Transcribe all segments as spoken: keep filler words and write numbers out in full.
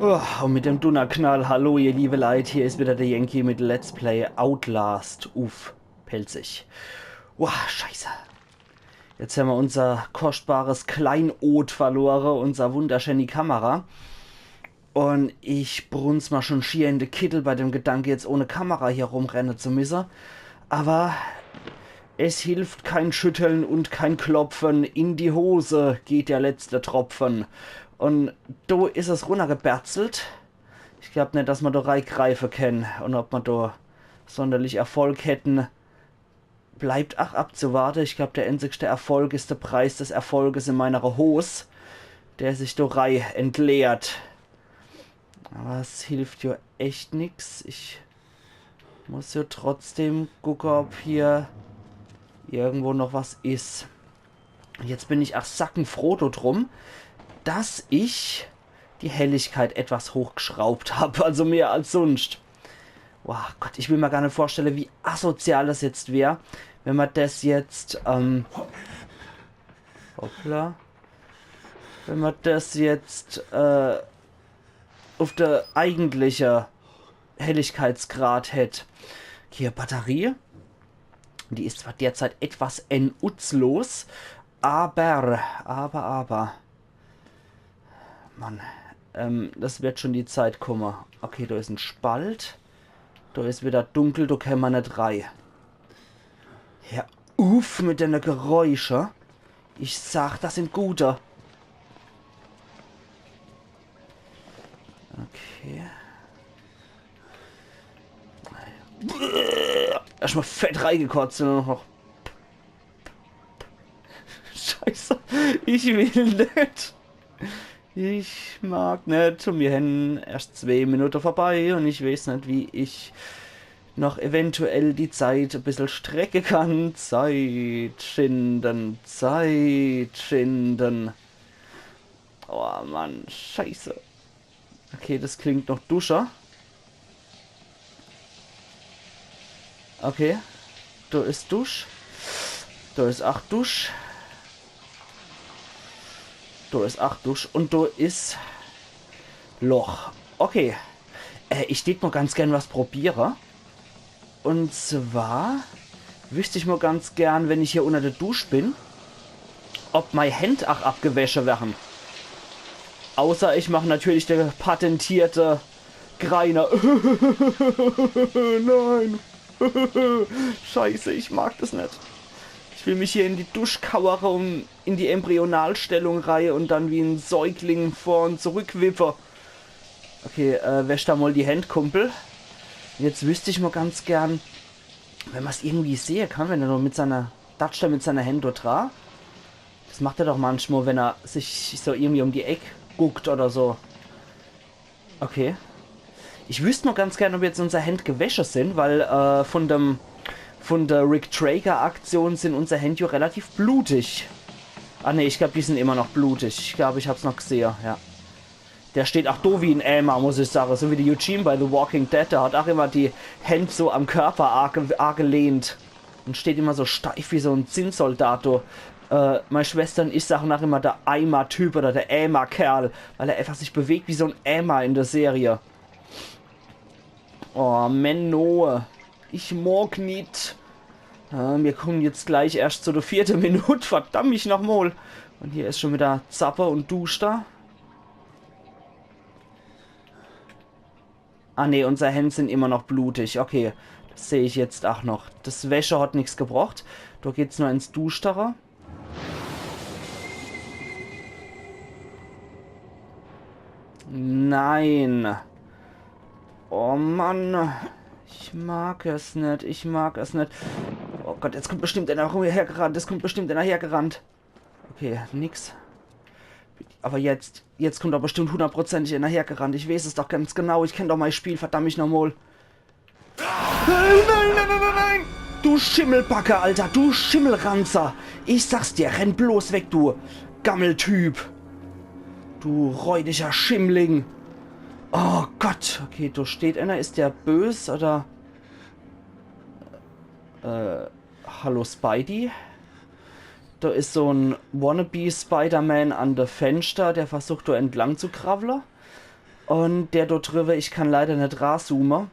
Oh, und mit dem Dunnerknall, hallo ihr liebe Leit, hier is wieder der Yankee mit Let's Play Outlast uff Pälzisch. Wow, scheiße. Jetzt hämmer unser kostbares Kleinod verlore, unser wunderschäni Kamera. Und ich brunz ma schon schier in de Kittel bei dem Gedanke, jetzt ohne Kamera hier rumrenne zu müsse. Aber es hilft kein Schütteln und kein Klopfen. In die Hose geht der letzte Tropfen. Und do is es runnergeberzelt. Ich glaub net, dass ma do reigreife kenne. Und ob ma do sonderlich Erfolg hätten, bleibt ach abzuwarte. Ich glaub, der einzigste Erfolg is der Preis des Erfolges in meiner Hos, der sich do rei entleert. Aber es hilft jo echt nix. Ich muss jo trotzdem gucke, ob hier irgendwo noch was is. Jetzt bin ich ach sackenfroh drum, dass ich die Helligkeit etwas hochgeschraubt hab, also mehr als sunscht. Boah Gott, ich will mir gar net vorstelle, wie asozial das jetzt wär, wenn ma das jetzt, ähm, hoppla, wenn ma das jetzt, äh, uff der eigentliche Helligkeitsgrad hätt. Hier, Batterie. Die is zwar derzeit etwas nutzlos, aber, aber, aber. Mann, ähm, das wird schon die Zeit kumme. Okay, do is en Spalt. Do is wieder dunkel, do kämmer net rei. Hör uff mit dene Geräusche. Ich sag, das sind gute. Okay. Erstmal fett reigekotzt und dann noch. Scheiße, ich will net. Ich mag net. Und mir hän erst zwee Minute vorbei und ich weeß net, wie ich noch eventuell die Zeit e bissel strecke kann. Zeit schinden, Zeit schinden. Oh Mann, scheiße. Okay, das klingt noch Dusche. Okay. Do is Dusch. Do is ach Dusch. Do is ach Dusch. Und do is Loch. Okay. Äh, ich tät mo ganz gern was probiere. Und zwar wüsst ich mo ganz gern, wenn ich hier unter der Dusch bin, ob mei Händ ach abgewäsche werre. Außer ich mach natürlich der patentierte Greiner. Nein. Scheiße, ich mag das net. Ich will mich hier in die Dusch kauere und in die Embryonalstellung rei und dann wie en Säugling vor und zurück wippe. Okay, äh, wäsch da mol die Händ, Kumpel. Jetzt wüsst ich mo ganz gern, wenn ma's irgendwie sehe kann, wenn er nur mit seiner, datscht er mit seiner Hand dort dra. Das macht er doch manchmal, wenn er sich so irgendwie um die Eck guckt oder so. Okay. Ich wüsst mo ganz gern, ob jetzt unser Händ gewäsche sin, weil, äh, von dem, von der Rick Traeger Aktion sin unser Händ jo relativ blutig. Ah ne, ich glaub, die sin immer noch blutig. Ich glaub, ich hab's noch gesehe, ja. Der steht ach do wie en Eimer, muss ich sage. So wie der Eugene bei The Walking Dead, der hat ach immer die Händ so am Körper aage-, aagelehnt. Und steht immer so steif wie so en Zinnsoldat, du. Äh, mei Schwester und ich sagen ach immer der Eimer-Typ oder der Eimer-Kerl, weil er einfach sich bewegt wie so en Eimer in der Serie. Oh, Menno. Ich mag nit. Äh, mir kommen jetzt gleich erst zu der vierte Minute, verdammt mich noch mol. Und hier is schon wieder Zappe und Duschter. Ah ne, unser Händ sin immer noch blutig. Okay, das seh ich jetzt ach noch. Das Wäsche hat nix gebracht. Do geht's nur ins Duschtere. Nein. Oh Mann. Ich mag es net, ich mag es net. Oh Gott, jetzt kommt bestimmt einer hergerannt. Es kommt bestimmt einer hergerannt. Okay, nix. Aber jetzt, jetzt kommt er bestimmt hundertprozentig einer hergerannt. Ich weeß es doch ganz genau. Ich kenn doch mei Spiel, verdammt mich noch mol. Nein, nein, nein, nein, nein, nein! Du Schimmelbacke, Alter, du Schimmelranzer! Ich sag's dir, renn bloß weg, du Gammeltyp! Du räudiger Schimmling! Oh Gott, okay, do steht einer. Is der bös oder? Äh, hallo Spidey? Do is so en Wannabe Spider-Man an de Fenster, der versucht, do entlang zu krawwle. Und der dort drüber, ich kann leider net razoome.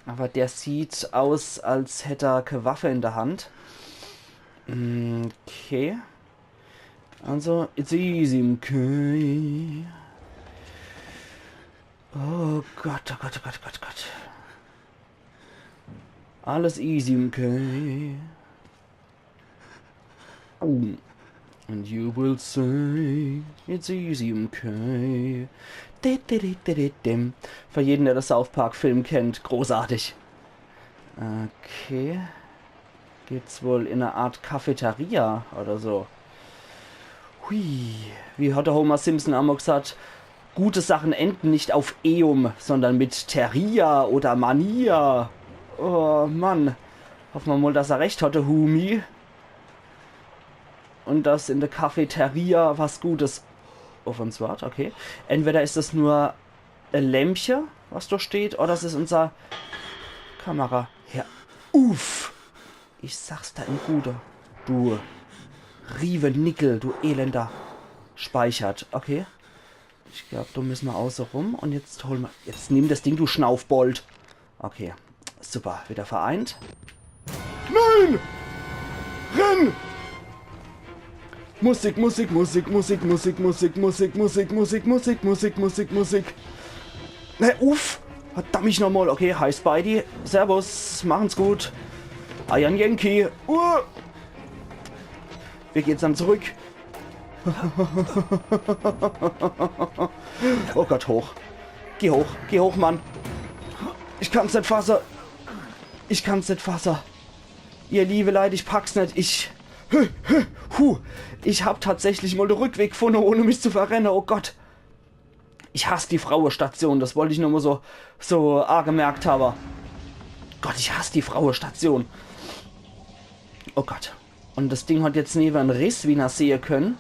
Aber der sieht aus, als hätt er ke Waffe in der Hand. Mm, okay. Also, it's easy, okay. Oh Gott, oh Gott, oh Gott, oh Gott, oh Gott. Alles easy, okay. Oh. And you will say, it's easy, okay. Di, di, di, di, di, dim. Für jeden, der den South Park Film kennt, großartig. Okay. Geht's wohl in e Art Cafeteria oder so. Hui. Wie hat der Homer Simpson emol gesagt, gute Sachen enden nicht auf Eum, sondern mit Teria oder Mania. Oh Mann. Hoffen wir mal, dass er recht hat, der Humi. Und dass in der Cafeteria was Gutes auf uns wart, okay. Entweder ist das nur e Lämpche, was da steht, oder es ist unser Kamera. Ja. Uff. Ich sag's da im Gute. Du Riewenickel, du elender. Speichert, okay. Ich glaub, da müssen wir auße rum. Und jetzt holen wir. Jetzt nimm das Ding, du Schnaufbold. Okay. Super, wieder vereint. Nein! Renn! Musik, Musik, Musik, Musik, Musik, Musik, Musik, Musik, Musik, Musik, Musik, Musik, Musik. Ne, uff! Verdammt mich nochmal. Okay, hi Spidey. Servus, machen's gut. Eiern Yankee. Uh. Wir geht's dann zurück. Oh Gott, hoch. Geh hoch, geh hoch, Mann. Ich kann's net fasse. Ich kann's net fasse. Ihr liebe Leit, ich pack's net. Ich. Hu, hu, hu. Ich hab tatsächlich mal de Rückweg gefunne, ohne mich zu verrenne. Oh Gott. Ich hass die Frauestation. Das wollt ich nur mal so, so agemerkt habe. Gott, ich hass die Frauestation. Oh Gott. Und das Ding hat jetzt newe en Riss, wie ner sehe können.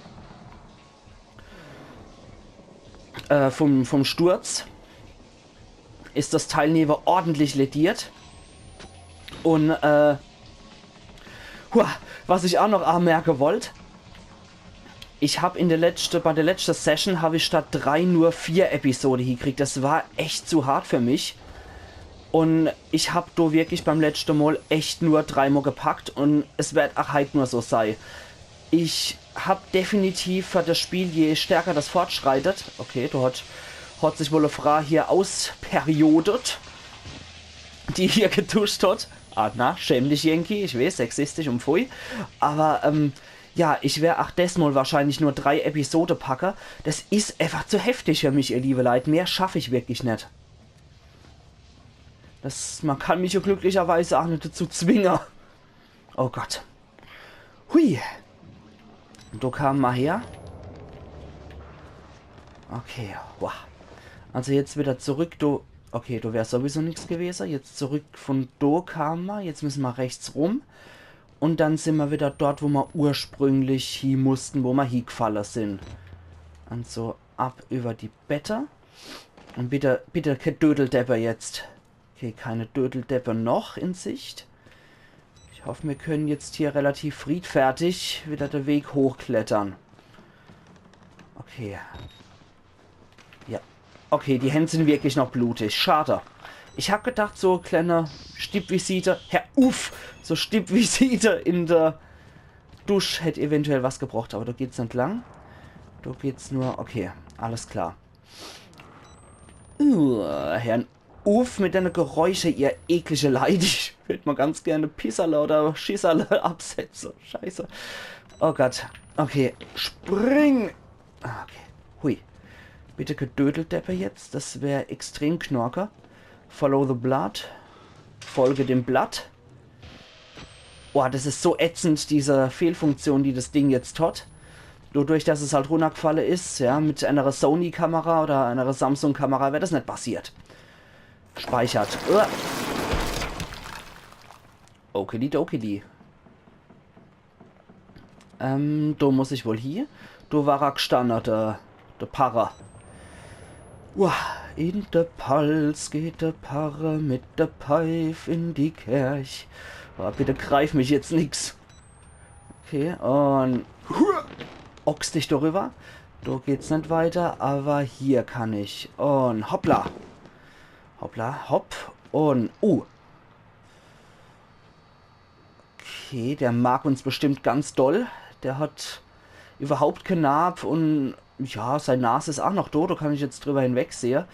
Äh, vom, vom Sturz is das Teil newe ordentlich lädiert. Und, äh, hua, was ich auch noch anmerke wollt, ich hab in der letzte, bei der letzte Session hab ich statt drei nur vier Episode hiekriegt. Das war echt zu hart für mich. Und ich hab do wirklich beim letzte Mal echt nur drei Mal gepackt und es werd auch heit nur so sei. Ich hab definitiv für das Spiel, je stärker das fortschreitet, okay, do hat, hat sich wohl e Frau hier ausperiodet, die hier getuscht hat. Ah, na, schäm dich, Yankee, ich weiß, sexistisch und pfui. Aber, ähm, ja, ich wer auch desmal wahrscheinlich nur drei Episode packe. Das is einfach zu heftig für mich, ihr liebe Leit. Mehr schaff ich wirklich net. Das, man kann mich ja glücklicherweise auch net dazu zwinge. Oh Gott. Hui. Do kam ma her. Okay, wow. Also jetzt wieder zurück, do. Okay, do wär sowieso nix gewese. Jetzt zurück von do kam ma. Jetzt müssen ma rechts rum. Und dann sind ma wieder dort, wo ma ursprünglich hie mussten, wo ma hiegfalle sind. Also ab über die Bette. Und bitte, bitte ke Dödeldeppe jetzt. Okay, keine Dödeldeppe noch in Sicht. Ich hoff, mir können jetzt hier relativ friedfertig wieder de Weg hochklettern. Okay. Ja. Okay, die Händ sind wirklich noch blutig. Schade. Ich hab gedacht, so kleine Stippvisite. Herr Uff! So Stippvisite in der Dusch hätt eventuell was gebracht, aber do geht's net lang. Do geht's nur. Okay, alles klar. Uh, Herrn Uff mit deine Geräusche, ihr eklige Leit. Ich würd mal ganz gerne Pisserle oder Schisserle absetze. Scheiße. Oh Gott. Okay, spring. Ah, okay. Hui. Bitte ke Dödeldeppe jetzt. Das wär extrem knorke. Follow the blood. Folge dem Blatt. Boah, das is so ätzend, diese Fehlfunktion, die das Ding jetzt hat. Dodurch, dass es halt runnergefalle is, ja, mit einer Sony-Kamera oder einer Samsung-Kamera wär das net passiert. Speichert. Uah. Okili dokili. Ähm, do muss ich wohl hie. Do war er gstanne, der, der Parre. Uah, in de Palz geht de Parre mit de Peif in die Kerch. Oh, bitte greif mich jetzt nix. Okay, und ochs dich dorüber. Do geht's net weiter, awwer hier kann ich. Un hoppla. Hoppla, hopp. Un, uh. Okay, der mag uns bestimmt ganz doll. Der hat iwwerhaupt kee Narb un ja, sei Nas is ach noch do, do kann ich jetzt driwwer hinwegsehe.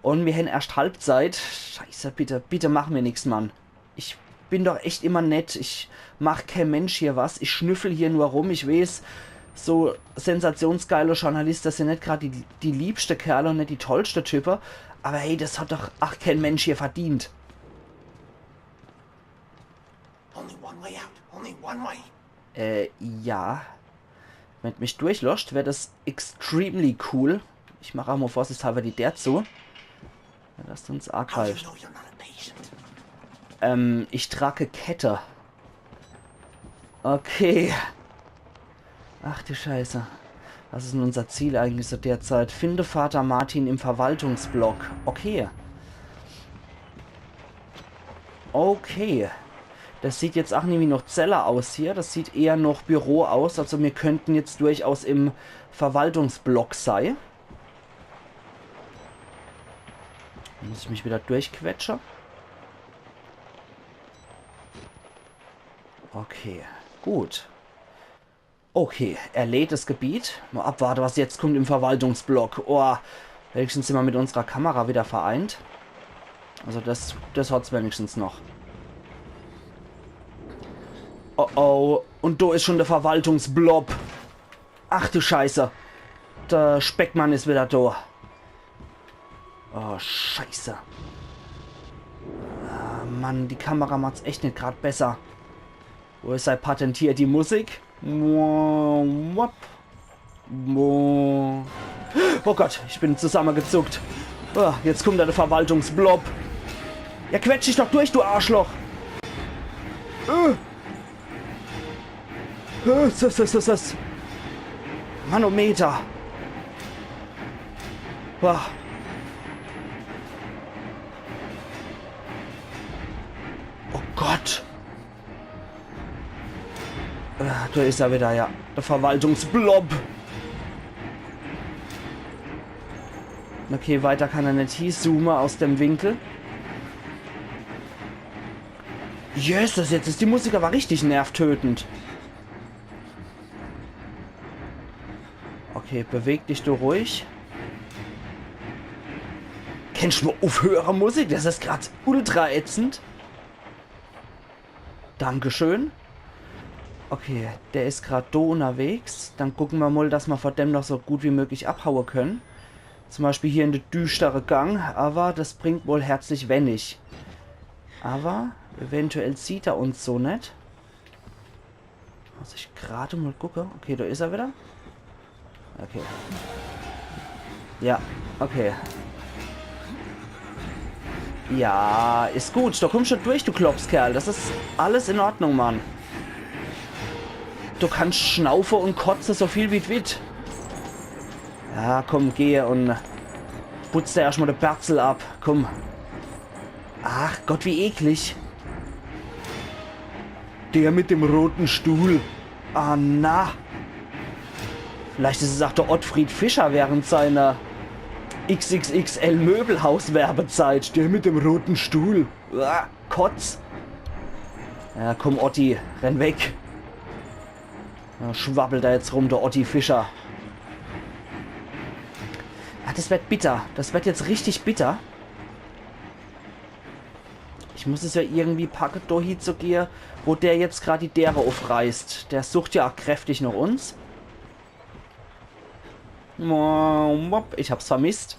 Un mir hen erscht Halbzeit. Scheiße, bitte, bitte mach mir nix, Mann. Ich bin doch echt immer nett. Ich mach kee Mensch hier was. Ich schnüffel hier nur rum. Ich weeß, so sensationsgeile Journaliste sin net grad die, die liebschte Kerle un net die tollschte Type. Awwer hey, des hat doch ach kee Mensch hier verdient. Only one way out. Only one way. Äh, ja. Wenn mich durchloscht, wär des extremely cool. Ich mach ach mol vorsichtshalber die Deer zu. Ja, lasst uns How do you argreifen. Know you're not a patient? Ähm, ich trage Kette. Okay. Ach du Scheiße. Was is denn unser Ziel eigentlich so derzeit? Finde Vater Martin im Verwaltungsblock. Okay. Okay. Des sieht jetzt ach net wie noch Zelle aus hier. Des sieht eher noch Büro aus. Also mir könnten jetzt durchaus im Verwaltungsblock sei. Muss ich mich wieder durchquetsche. Okay, gut. Okay, erledigtes Gebiet. Mol abwarte, was jetzt kummt im Verwaltungsblock. Oh, wenigstens sin mer mit unserer Kamera wieder vereint. Also des, des hat's wenigstens noch. Oh oh, un do is schon de Verwaltungsblob. Ach du Scheiße. De Speckmann is wieder do. Oh, Scheiße. Ah, Mann, die Kamera macht's echt net grad besser. Wo is sei patentiert die Musik? Mo-, wop. Mo-, oh Gott, ich bin zusammegezuckt. Ah, jetzt kummt der Verwaltungsblob. Ja, quetsch dich doch durch, du Arschloch. Äh. Äh, das, das, das, das. Manometer. Boah. Oh Gott. Ah, do is er wieder, ja. De Verwaltungsblob. Okay, weiter kann er net hiezoome aus dem Winkel. Jesus, jetzt is die Musik aber richtig nervtötend. Okay, beweg dich du ruhig. Kennsch mol uffhöre, Musik? Das is grad ultra ätzend. Dankeschön. Okay, der is grad do unnerwegs. Dann gucke mer mol, dass mer vor dem noch so gut wie möglich abhaue könne. Zum Beispiel hier in de düschtere Gang, aber das bringt wohl herzlich wenig. Aber eventuell sieht er uns so net. Muss ich grad mol gucke. Okay, do is er wieder. Okay. Ja, okay. Ja, is gut. Do kummsch schon durch, du Klopskerl. Das is alles in Ordnung, Mann. Du kannsch schnaufe un kotze so viel wie d' willsch. Ja, komm, geh un putz der erscht mol de Berzel ab. Komm. Ach Gott, wie eklig. Der mit dem roten Stuhl. Ah, na. Vielleicht is es auch der Ottfried Fischer während seiner X X X L Möbelhaus-Werbezeit. Der mit dem roten Stuhl. Uah, Kotz. Ja, komm, Otti, renn weg. Ja, schwabbelt da jetzt rum, der Otti Fischer. Ah, das wird bitter. Das wird jetzt richtig bitter. Ich muss es ja irgendwie packe, do hie zu gehe, wo der jetzt grad die Dere uffreißt. Der sucht ja auch kräftig nach uns. Ich hab's vermisst.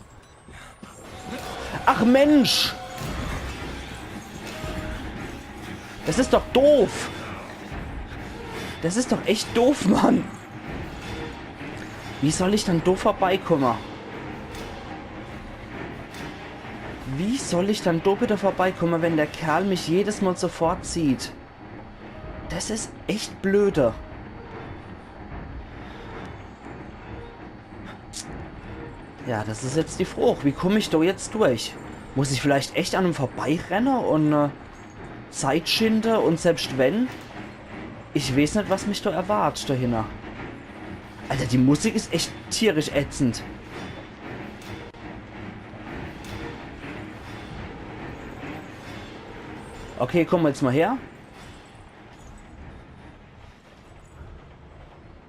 Ach Mensch! Das is doch doof! Das is doch echt doof, Mann! Wie soll ich dann do vorbeikomme? Wie soll ich dann do bitte vorbeikomme, wenn der Kerl mich jedes Mal sofort sieht? Das is echt blöde. Ja, das is jetzt die Frage. Wie komm ich do jetzt durch? Muss ich vielleicht echt an em vorbeirenne un, äh, Zeit schinde? Un selbst wenn, ich weeß net, was mich do erwart dahinner. Alter, die Musik is echt tierisch ätzend. Okay, komm jetzt mal her.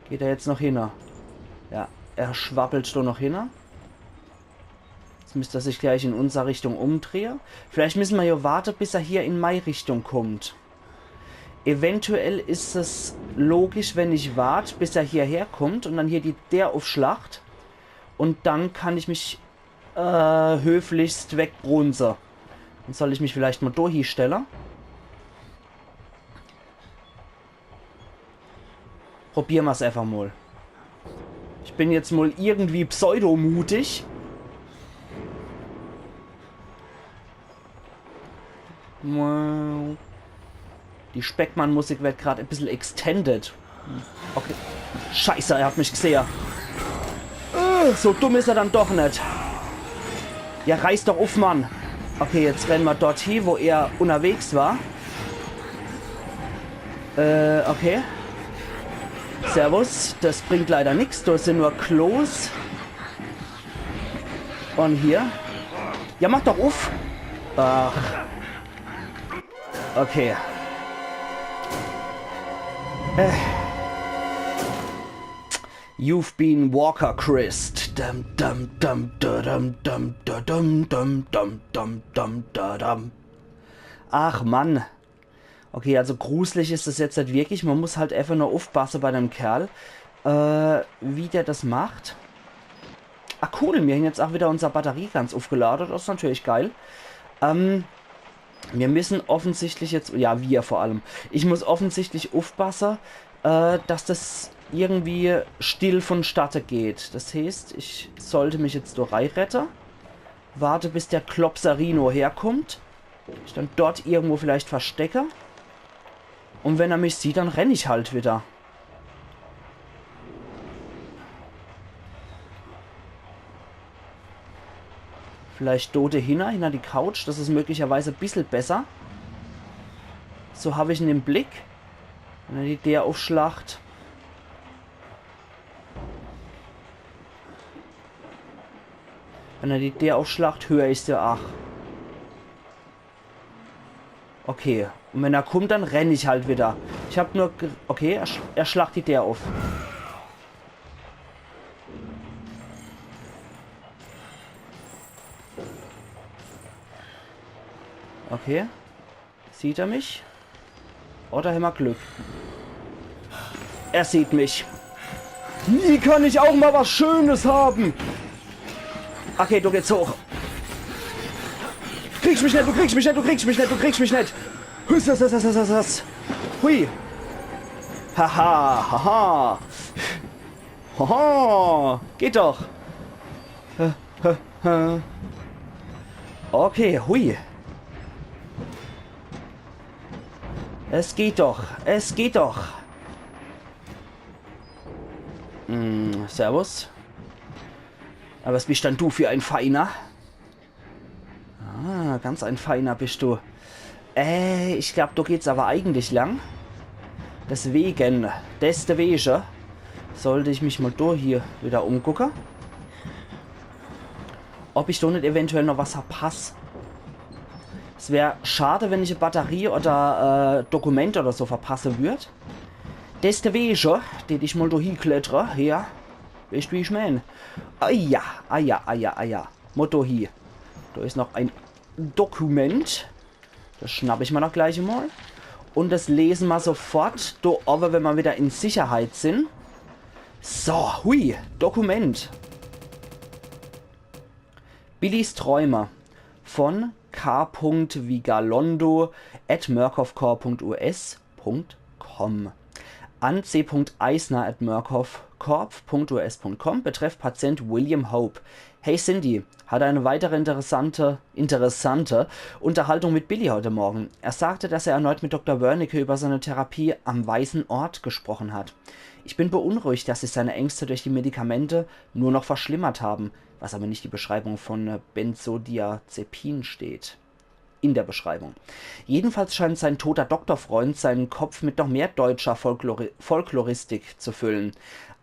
Geht er jetzt noch hinner? Ja, er schwabbelt schon noch hinner. Jetzt müsst er sich gleich in unser Richtung umdrehe. Vielleicht müssen wir ja warte, bis er hier in mei Richtung kommt. Eventuell is es logisch, wenn ich wart, bis er hierher kommt und dann hier die Deer ufschlacht. Und dann kann ich mich, äh, höflichst wegbrunze. Dann soll ich mich vielleicht mal do hiestelle. Probiere mer's einfach mal. Ich bin jetzt mal irgendwie pseudomutig. Die Speckmann-Musik wird grad e bissel extended. Okay. Scheiße, er hat mich gesehe. Äh, so dumm is er dann doch net. Ja, reiß doch uff, Mann. Okay, jetzt rennen mer dort hie, wo er unterwegs war. Äh, okay. Servus, das bringt leider nix. Do sin nur Klos. Und hier. Ja, mach doch uff. Ach. Okay. Äh. You've been Walker Christ. Dum, dum, dum, da, dum, dum, da, dum, dum, dum, dum, dum, da, dum. Ach Mann. Okay, also gruselig is es jetzt net wirklich. Man muss halt einfach nur uffpasse bei dem Kerl, äh, wie der das macht. Ah, cool, mir hän jetzt auch wieder unser Batterie ganz uffgelade. Das is natürlich geil. Ähm, mir müssen offensichtlich jetzt, ja, wir vor allem. Ich muss offensichtlich uffpasse, äh, dass das irgendwie still vonstatte geht. Das heißt, ich sollte mich jetzt do reirette. Warte, bis der Klopserino herkommt. Ich dann dort irgendwo vielleicht verstecke. Und wenn er mich sieht, dann renn ich halt wieder. Vielleicht do dehinner, hinner die Couch. Das is möglicherweise e bissel besser. So hab ich en im Blick. Wenn er die Deer uffschlacht. Wenn er die Deer uffschlacht, hör ich se. Ach. Okay. Und wenn er kommt, dann renn ich halt wieder. Ich hab nur ge-, okay, er, sch-, er schlacht die Deer uff. Okay. Sieht er mich? Oder hämmer Glück? Er sieht mich. Nie kann ich auch mal was Schönes haben. Okay, du geht's hoch. Kriegst mich net, du kriegst mich net, du kriegst mich net, du kriegst mich net. Hüss, hüss, hüss, hüss, hüss, hüss, hüss. Hui. Haha, haha. Haha. Geht doch. Hä, hä, hä. Okay, hui. Es geht doch, es geht doch. Hm, servus. Aber was bist dann du für ein Feiner? Ah, ganz ein Feiner bist du. Äh, ich glaub, do geht's aber eigentlich lang. Deswegen, deswege sollte ich mich mal do hier wieder umgucke. Ob ich do net eventuell noch was verpass. Es wär schade, wenn ich e Batterie oder, äh, Dokument oder so verpasse würd. Deswege, tät ich mal do hieklettere, ja. Weescht, wie ich mein? Ah ja, ah ja, ah ja, ah ja. Mal do hie. Do is noch ein Dokument. Das schnapp ich mir noch gleich mal. Und das lesen mer sofort do owwe, wenn mer wieder in Sicherheit sin. So, hui, Dokument. Billys Träume von K. Vigalondo at murkoffcorp Punkt U S Punkt com. An C. Eisner at murkoffcorp Punkt U S Punkt com. Betreff Patient William Hope. Hey Cindy, hatte eine weitere interessante, interessante Unterhaltung mit Billy heute Morgen. Er sagte, dass er erneut mit Doktor Wernicke über seine Therapie am Weißen Ort gesprochen hat. Ich bin beunruhigt, dass sich seine Ängste durch die Medikamente nur noch verschlimmert haben, was aber nicht die Beschreibung von, äh, Benzodiazepin steht. In der Beschreibung. Jedenfalls scheint sein toter Doktorfreund seinen Kopf mit noch mehr deutscher Folklori-, Folkloristik zu füllen.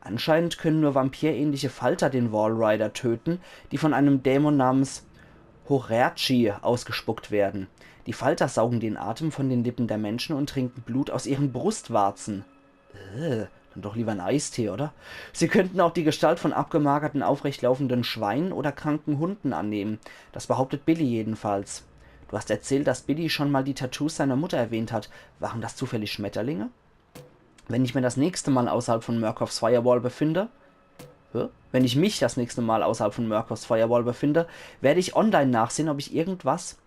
Anscheinend können nur vampirähnliche Falter den Walrider töten, die von einem Dämon namens Horerchi ausgespuckt werden. Die Falter saugen den Atem von den Lippen der Menschen und trinken Blut aus ihren Brustwarzen. Äh, dann doch lieber en Eistee, oder? Sie könnten auch die Gestalt von abgemagerten, aufrechtlaufenden Schweinen oder kranken Hunden annehmen. Das behauptet Billy jedenfalls. Du hast erzählt, dass Billy schon mal die Tattoos seiner Mutter erwähnt hat. Waren das zufällig Schmetterlinge? Wenn ich mir das nächste Mal außerhalb von Murkoffs Firewall befinde, hä? Wenn ich mich das nächste Mal außerhalb von Murkoffs Firewall befinde, werde ich online nachsehen, ob ich irgendwas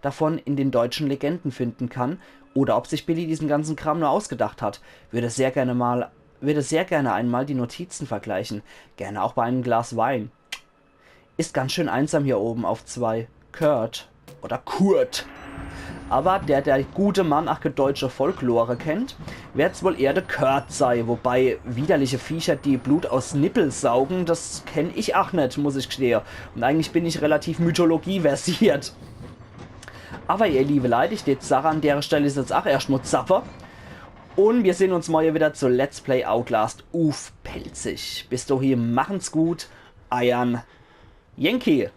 davon in den deutschen Legenden finden kann oder ob sich Billy diesen ganzen Kram nur ausgedacht hat. Würde sehr gerne mal, würde sehr gerne einmal die Notizen vergleichen. Gerne auch bei einem Glas Wein. Ist ganz schön einsam hier oben auf zwei. Kurt. Oder Kurt. Aber der, der gute Mann ach deutsche Folklore kennt, werd's wohl eher de Kurt sei. Wobei widerliche Viecher, die Blut aus Nippel saugen, das kenn ich ach net, muss ich gestehe. Und eigentlich bin ich relativ mythologieversiert. Aber ihr liebe Leit, ich deet sage, an dere Stell is jetzt ach erscht mol Zapper. Und wir sehen uns morje wieder zu Let's Play Outlast uff Pälzisch. Bis dohin, machen's gut. Eiern Yankee.